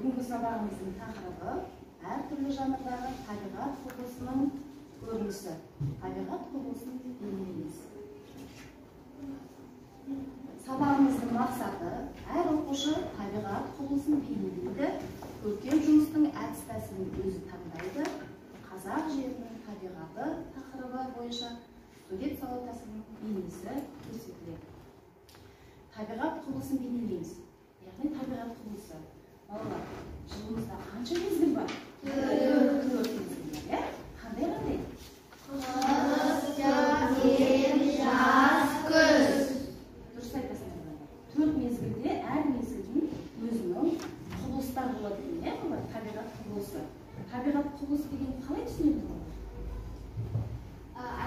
Бүгінгі сабағымыздың тақырыбы әртүрлі жанрдағы табиғат құбылысының көрінісі. Табиғат құбылысын бейнелейміз. Сабағымыздың мақсаты әр оқушы табиғат құбылысын бейнелейді, көркем жұмыстың әдіс тәсілін өзі таңдайды, қазақ жерінің табиғаты тақырыбы бойынша сурет салу тәсілінің бейнесі көрсетіледі. Табиғат құбылысын бейнелейміз. Яғни табиғат құбылысы. Балалар, жылымызда қанша мезгіл бар? 4 мезгіл бар, иә? Қандай-қандай? Қыс, көктем, жаз, күз. Дұрыс айтасыңдар, балалар. 4 мезгілде әр мезгілдің өзінің құбылыстары болады екен, иә, балалар? Табиғат құбылысы. Табиғат құбылысы деген қалай түсінеміз, балалар?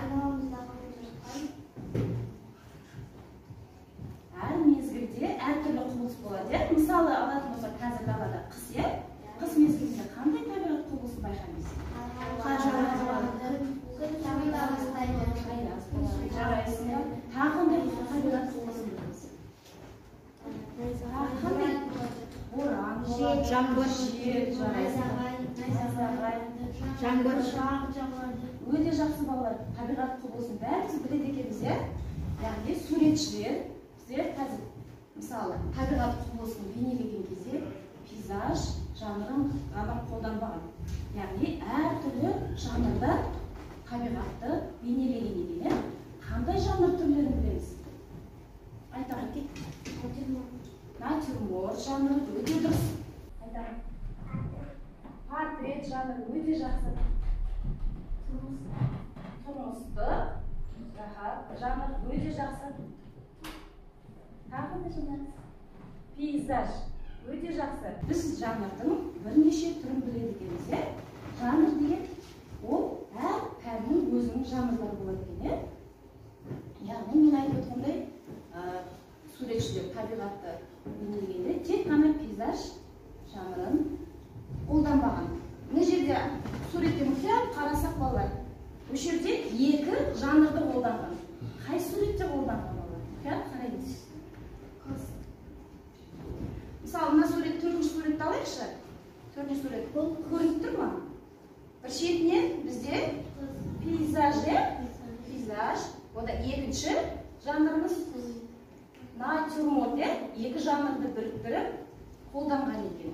Айналамыздағы болып жатқан әр мезгілде әртүрлі құбылыс болады, иә? Мысалы, алатын болсақ, қазір далада қыс, иә? Қыс мезгілінде қандай табиғат құбылысын байқаймыз? Қар жауады, күн жылына бастайды. Аяз болады, жарайсыңдар. Тағы қандай табиғат құбылысын білеміз? Тағы қандай? Боран болады, Жаңбыр. Жел, жарайсыңдар. Найзағай, Жаңбыр. Өте жақсы, балалар. Табиғат құбылысын бәріміз біледі екенбіз, иә? Яғни суретшілер біздер қазір мысалы табиғат құбылысын бейнелеген кезде пейзаж жанрын ғана қолданбаған. Яғни әртүрлі жанрда табиғатты бейнелеген екен, иә? Қандай жанр түрлерін білеміз? Айта кетейік. Натюрморт жанры өте дұрыс. Айта. Портрет жанры өте жақсы. Тұрмыстық жанр өте жақсы. Тағы қандай жанр? Пейзаж өте жақсы. Біз жанрдың бірнеше түрін біледі екенбіз, иә? Жанр деген ол әр пәннің өзінің жанрлары болады екен, иә? Яғни мен айтып отырғандай, суретшілер табиғатты бейнелегенде тек қана пейзаж жанрын қолданбаған. Мына жерде суретте мұқият қарасақ, балалар, осы жерде екі жанрды қолданған. Қай суретте қолданған, балалар? Мұқият қараймыз. Мысалы, мына сурет, төртінші суретті алайықшы. Төртінші сурет. Бұл көрініп тұр ма? Бір шетінен бізде пейзаж, иә? Пейзаж. Онда екінші жанрымыз натюрморт, иә? Екі жанрды біріктіріп қолданған екен.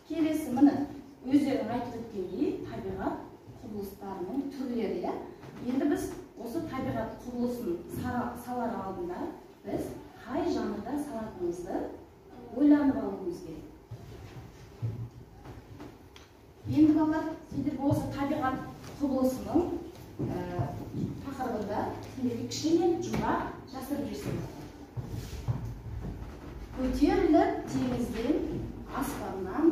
Келесі, міне, өздерің айтып өткендей, табиғат құбылыстарының түрлері, иә? Енді біз осы табиғат құбылысын салар алдында біз қай жанрда салатынымызды ойланып алуымыз керек. Енді балалар, сендер осы табиғат құбылысының тақырыбында сендерге кішкене жұмбақ жасырып жіберсем. Көтеріліп теңізден, аспаннан,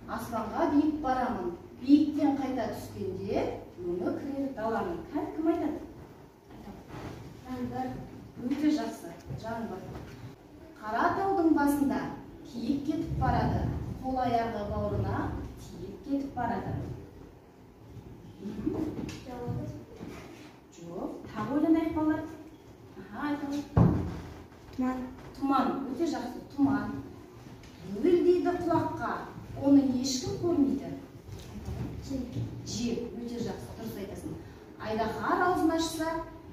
аспанға биік барамын. Биіктен қайта түскенде өңі кірер даланың. Кәні кім айтады? Жаңбыр. Өте жақсы, жаңбыр. Қара таудың басында киік кетіп барады. Қол аяғы бауырына тиіп кетіп барады. Жоқ, тағы ойланайық, балалар. Аха, айталы. Тұман. Тұман, өте жақсы, тұман. Гүлдейді құлаққа, оны ешкім көрмейді. Жел, өте жақсы, дұрыс айтасың. Айдаһар аузын ашса,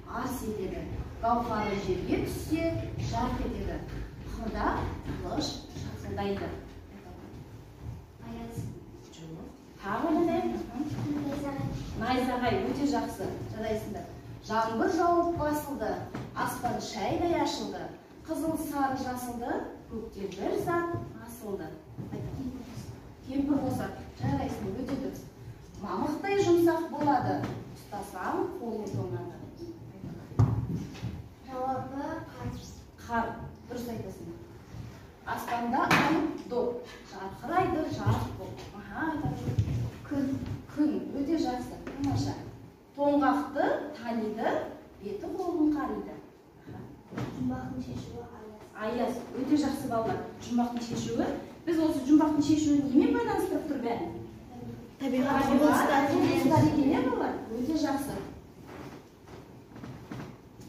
арс етеді. Гауһары жерге түссе, жарқ етеді. Қырда қылыш шақылдайды. Аяз. Жоқ. Тағы ойланайық. Найзағай. Найзағай, өте жақсы, жарайсыңдар. Жаңбыр жауып басылды, аспан шайдай ашылды. Қызыл, сары, жасылды, көкте бір зат асылды. Кемпір қосақ, жарайсың, өте дұрыс. Мамықтай жұмсақ болады, ұстасаң қолың тоңады. Жауабы қар. Қар, дұрыс айтасың. Аспанда алып доп, жарқырайды жарық боп. Аха, айтады. Күн. Күн, өте жақсы, тамаша. Тоңғақты таниды, беті қолын қариды. Жұмбақтың шешуі аяз. Аяз, өте жақсы, балалар. Жұмбақтың шешуі. Біз осы жұмбақтың шешуін немен байланыстырып тұр бәрін? Табиғат құбылыстары. Құбылыстары екен, иә, балалар? Өте жақсы.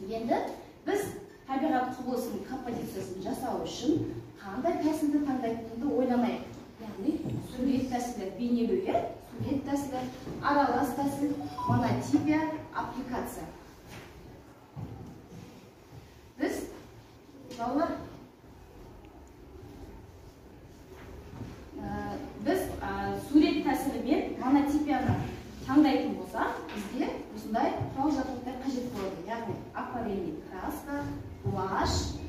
Енді біз Табиғат құбылысының композициясын жасау үшін қандай тәсілді таңдайтынымды ойланайық. Яғни сурет тәсілі, бейнелеу, иә? Сурет тәсілі, аралас тәсіл, монотипия, аппликация. Біз балалар біз сурет тәсілі мен монотипияны таңдайтын болсақ, бізге осындай құрал-жабдықтар қажет болады. Яғни акварельный краска, гуашь,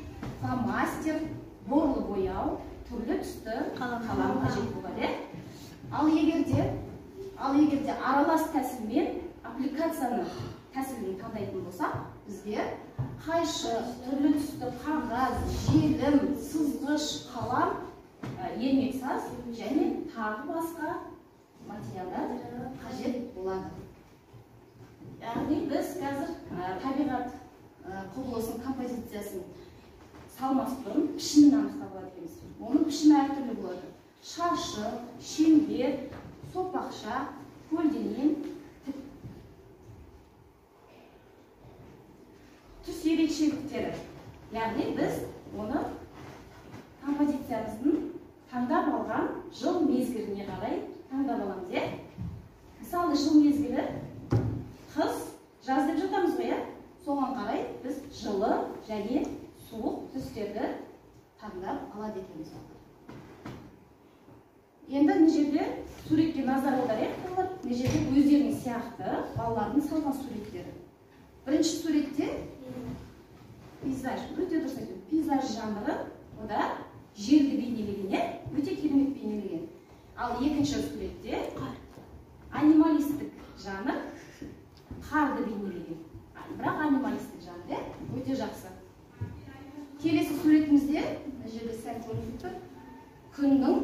фломастер, борлы бояу, түрлі түсті қалам қажет болады. Ал егерде аралас тәсілмен аппликацияны тәсілін таңдайтын болсақ, бізге қайшы, түрлі түсті қағаз, желім, сызғыш, қалам, ермек саз және тағы басқа материалдар қажет болады. Яғни біз қазір табиғат құбылысының композициясын салмас бұрын пішінін анықтап алады екенбіз. Оның пішіні әртүрлі болады. Шаршы, шеңбер, сопақша, көлденең, тік. Түс ерекшеліктері. Яғни біз оны композициямыздың таңдап алған жыл мезгіліне қарай таңдап аламыз, иә? Мысалы, жыл мезгілі қыс, жаз деп жатамыз ғой, иә? Соған қарай біз жылы және суық түстерді таңдап алады екенбіз. Енді мына жерде суретке назар аударайық, балалар. Мына жерде өздерінің сияқты балалардың салған суреттері. Бірінші суретте пейзаж, өте дұрыс айтып, пейзаж жанры, ода жерді бейнелеген, иә? Өте керемет бейнелеген. Ал екінші суретте анималистік жанр, қарды бейнелеген. Бірақ анималистік жанр, иә? Өте жақсы. Келесі суретімізде, мына жерде сәл көрініп тұр, күннің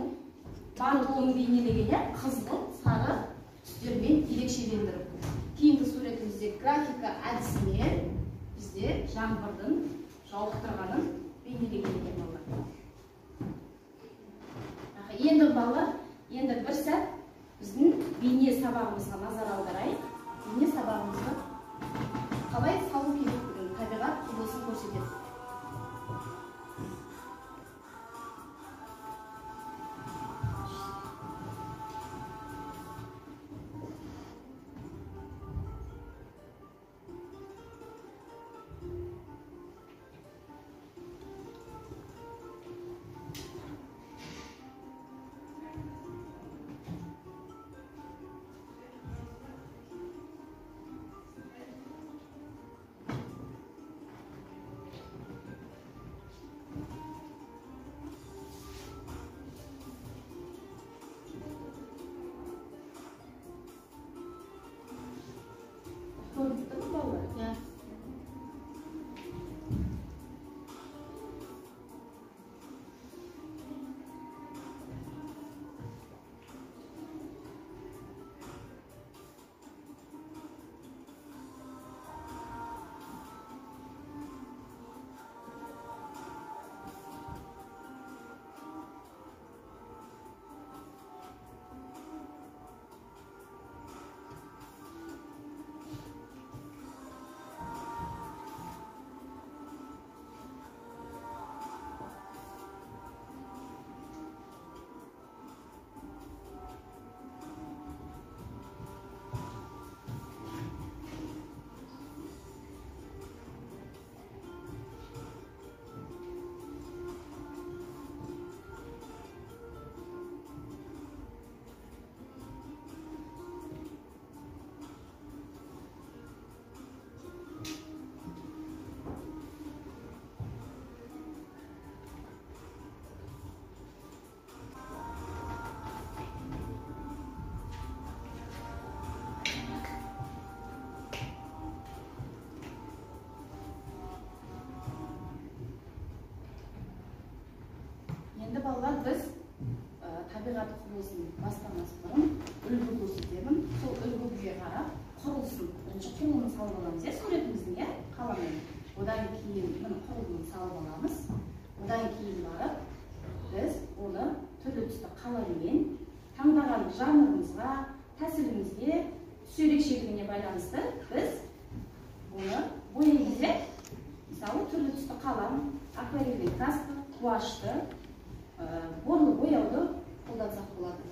батуын бейнелеген, иә? Қызғылт, сары түстермен ерекшелендіріп. Кейінгі суретімізде графика әдісімен бізде жаңбырдың жауып тұрғанын бейнелеген екен балалар. Енді балалар, енді бір сәт біздің бейне сабағымызға назар аударайық. Бейне сабағымызды қалай салу керектігін, табиғат құбылысын көрсетеді. Көрініп тұр ма, балалар? Иә. Енді балалар, біз табиғат құбылысын бастамас бұрын үлгі көрсетемін. Сол үлгіге қарап құрылысын, бірінші құрылымын салып аламыз, иә, суретіміздің, иә, қаламмен. Одан кейін міне құрылымын салып аламыз. Одан кейін барып біз оны түрлі түсті қаламмен таңдаған жанрымызға, тәсілімізге, түс ерекшелігіне байланысты біз оны бояймыз, иә. Мысалы, түрлі түсті қалам гуашты, борлы бояуды қолдансақ болады.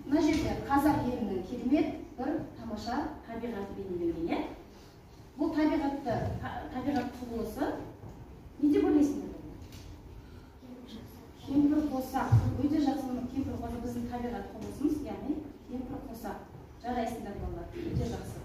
Мына жерде қазақ елінің керемет бір тамаша табиғаты бейнеленген, иә? Бұл табиғат құбылысы не деп ойлайсыңдар? Кемпір қосақ. Өте жақсы. Кемпір қосақ біздің табиғат құбылысымыз, яғни кемпір қосақ. Жарайсыңдар, балалар, өте жақсы.